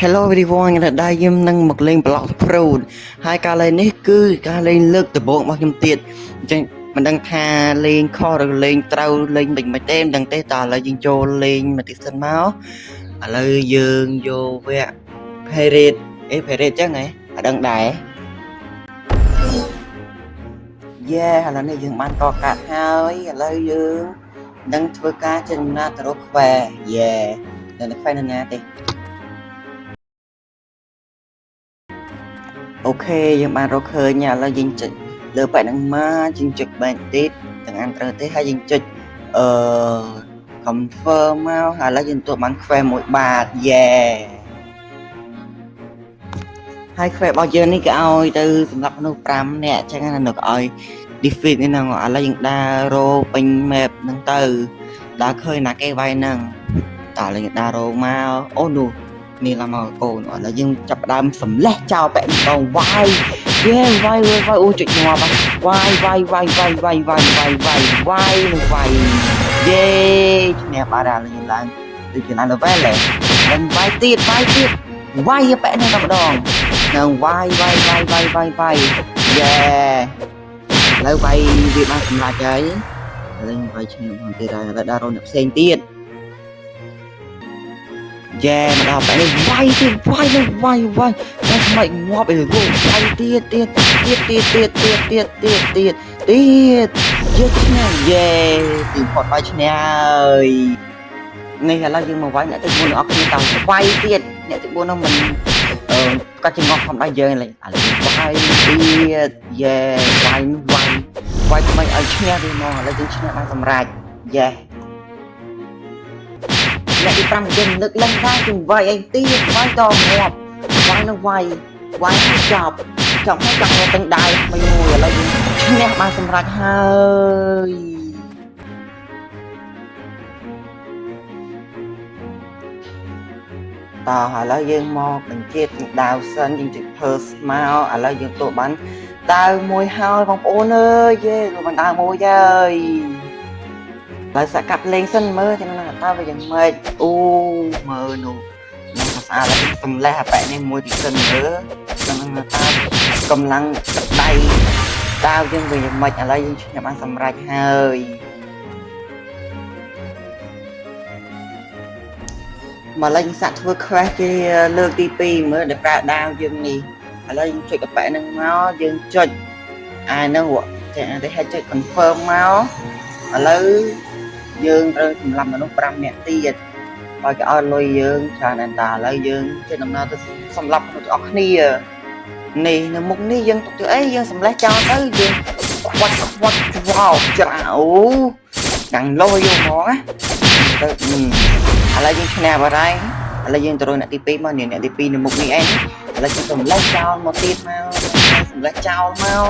Hello everyone ថ្ងៃនេះខ្ញុំនឹងមកលេង Blox Fruit ហើយការលេងនេះគឺការលេងលើកដំបូងរបស់ខ្ញុំទៀតអញ្ចឹងមិនដឹងថាលេងខុសឬលេងត្រូវលេងមិនមិនទេមិនដឹងទេតើឥឡូវយើងចូលលេងមកតិចសិនមកឥឡូវយើងយកវគ្គ Pirate អេ Pirate ចឹងហ៎អត់ដឹងដែរយេឥឡូវនេះយើងបានកកាត់ហើយឥឡូវយើងនឹងធ្វើការចេញដំណើរទៅរកខ្វែយេនៅខ្វែនៅណាទេ OK យើងបានរកឃើញឥឡូវយើងចុចលើប៉ែកហ្នឹងមកយើងចុចបែកទៀតទាំងអានត្រូវទេហើយយើងចុចអឺ confirm មកឥឡូវយើងទទួលបានខ្វែមួយបាតយេហើយខ្វែរបស់យើងនេះគេឲ្យទៅសម្រាប់មនុស្ស5នាក់អញ្ចឹងណានៅគេឲ្យ defeat នេះហ្នឹងឥឡូវយើងដើររោពេញ map ហ្នឹងទៅដើរឃើញណាគេវាយហ្នឹងតើឥឡូវយើងដើររោមកអូនោះនេះឡើងមកកូនឥឡូវយើងចាប់ផ្ដើមសម្លេះចោលប៉ែកម្ដងវាយយេវាយវាយវាយអូចុចងាប់វាយវាយវាយវាយវាយវាយវាយវាយវាយនឹងវាយយេឈ្នះបាត់ហើយឥឡូវយើងឡើងដូចជាឡើង level ហើយនឹងវាយទៀតវាយទៀតវាយប៉ែនេះតែម្ដងនឹងវាយវាយវាយវាយវាយវាយយេឥឡូវវាយវាបានសម្រេចហើយឥឡូវវាយឈ្នះម្ដងទៀតហើយឥឡូវដល់រោអ្នកផ្សេងទៀត យ៉ែមកដល់បែបនេះវាយទៀតវាយនឹងវាយវាយវាយថ្មីងាប់អីគូវាយទៀតទៀតទៀតទៀតទៀតទៀតទៀតទៀតទៀតទៀតយេឈ្នះយេទីផុតវាយឈ្នះហើយនេះឥឡូវយើងមកវាយអ្នកទី4ទាំងអស់គ្នាតើវាយទៀតអ្នកទី4នោះមិនអឺកាច់ចង្អុលធម្មតាយើងឥឡូវវាយទៀតយេវាយនោះវាយវាយថ្មីឲ្យឈ្នះវាហ្មងឥឡូវយើងឈ្នះបានសម្រេចយេ អ្នកទី5យើងនឹកឡើងដែរជំវាយអីទៀតវាយដល់ងាប់វាយនឹងវាយវាយឲ្យចប់ចប់ហើយចង់រកទាំងដាវថ្មីមួយឥឡូវយើងឈ្នះបានសម្រេចហើយតោះឥឡូវយើងមកបញ្ជាទាំងដាវសិនយើងចុច purse មកឥឡូវយើងទទួលបានដាវមួយហើយបងប្អូនអើយយេទទួលបានដាវមួយហើយឥឡូវសាក់កាប់លេងសិនមើលចឹងណាតើវាយ៉ាងម៉េចអូមើលនោះនឹងស្អាតហើយសម្លេះអាប៉ែនេះមួយទីសិនមើលនឹងតើកម្លាំងទឹកដៃដាវយើងវាយ៉ាងម៉េចឥឡូវយើងឈ្នះបានសម្រេចហើយមកលេងសាក់ធ្វើ quest ជាលើកទី2មើលដែលប្រើដាវយើងនេះឥឡូវយើងចុចអាប៉ែហ្នឹងមកយើងចុចអាហ្នឹងចេះអានេះឲ្យចុច confirm មកឥឡូវយើងត្រូវសម្លាប់មនុស្ស5នាក់ទៀតបើគេឲ្យលុយយើងច្រើនណាស់តាឥឡូវយើងចេញដំណើរទៅសម្លាប់មនុស្សទាំងអស់គ្នានេះនៅមុខនេះយើងទុកទៅអីយើងសម្លេះចោលទៅយើងខ្វាត់ខ្វាត់ច្រោច្រាអូដាំងលុយយកហ្មងណាទៅឥឡូវយើងឈ្នះបាត់ហើយឥឡូវយើងទៅរកអ្នកទី2មកនេះអ្នកទី2នៅមុខនេះឯងឥឡូវយើងសម្លេះចោលមកទៀតមកសម្លេះចោលមក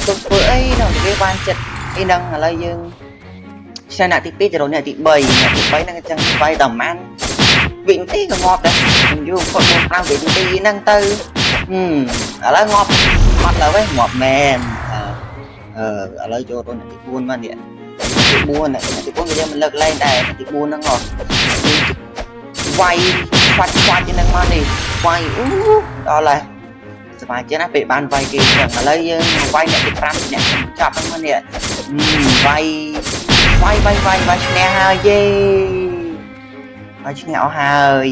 ទុកធ្វើអីដល់គេបានចិត្តអីហ្នឹងឥឡូវយើងឈ្នះអ្នកទី2ទៅរកអ្នកទី3អ្នកទី3ហ្នឹងអញ្ចឹងវាយដល់ប្រហែលវិនាទីក៏ងាប់ដែរខ្ញុំយូរផុត4 5វិនាទីហ្នឹងទៅឥឡូវងាប់បាត់ឡើយវិញងាប់មែនអឺឥឡូវចូលរកអ្នកទី4មកនេះទី4អ្នកទី4ក៏យើងមិនលើកលែងដែរអ្នកទី4ហ្នឹងហ៎វាយខ្វាច់ខ្វាច់ហ្នឹងមកនេះវាយអូដល់ហើយសប្បាយចិត្តណាពេលបានវាយគេអញ្ចឹងឥឡូវយើងវាយអ្នកទី5អ្នកចប់ហ្នឹងមកនេះវាយវាយវាយវាយវាយឈ្នះហើយយេវាយឈ្នះអស់ហើយ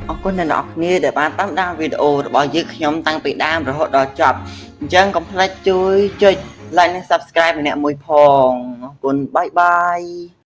អរគុណអ្នកនរគ្នាដែលបានតាមដានវីដេអូរបស់យើងខ្ញុំតាំងពីដើមរហូតដល់ចប់អញ្ចឹងកុំភ្លេចជួយចុច like និង subscribe ម្នាក់មួយផងអរគុណ bye bye.